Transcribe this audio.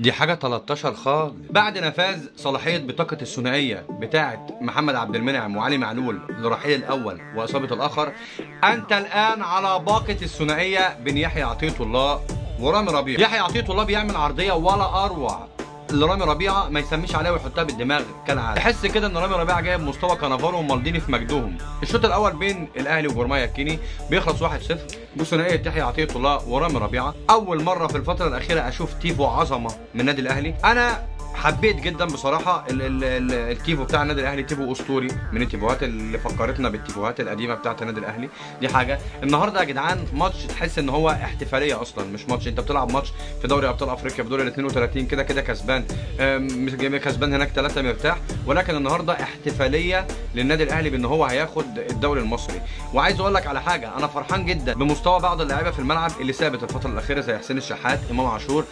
دي حاجة 13 خالص. بعد نفاذ صلاحية بطاقة الثنائية بتاعه محمد عبد المنعم وعلي معلول لرحيل الاول واصابه الاخر، انت الان على باقه الثنائية بين يحيى عطية الله ورامي ربيعه. يحيى عطية الله بيعمل عرضية ولا اروع لرامي ربيعه، ما يسميش عليها ويحطها بالدماغ كالعادة. تحس كده ان رامي ربيعه جايب مستوى كانافارو ومالديني في مجدهم. الشوط الاول بين الاهلي وجورمايا الكيني بيخلص 1-0 بثنائيه يحيى عطية الله ورامي ربيعه. اول مرة في الفترة الاخيرة اشوف تيفو عظمه من النادي الاهلي. انا حبيت جدا بصراحة التيفو بتاع النادي الاهلي، تيفو اسطوري من التيفوهات اللي فكرتنا بالتيفوهات القديمة بتاعه النادي الاهلي. دي حاجة. النهارده يا جدعان ماتش تحس ان هو احتفالية اصلا، مش ماتش. انت بتلعب ماتش في دوري ابطال افريقيا في دوري ال 32 كده كده كسبان، كسبان هناك 3 مرتاح، ولكن النهارده احتفالية للنادي الاهلي بان هو هياخد الدوري المصري. وعايز اقول لك على حاجة، انا فرحان جدا بمستوى بعض اللعيبة في الملعب اللي ثابت الفترة الاخيرة زي حسين الشحات، امام عاشور،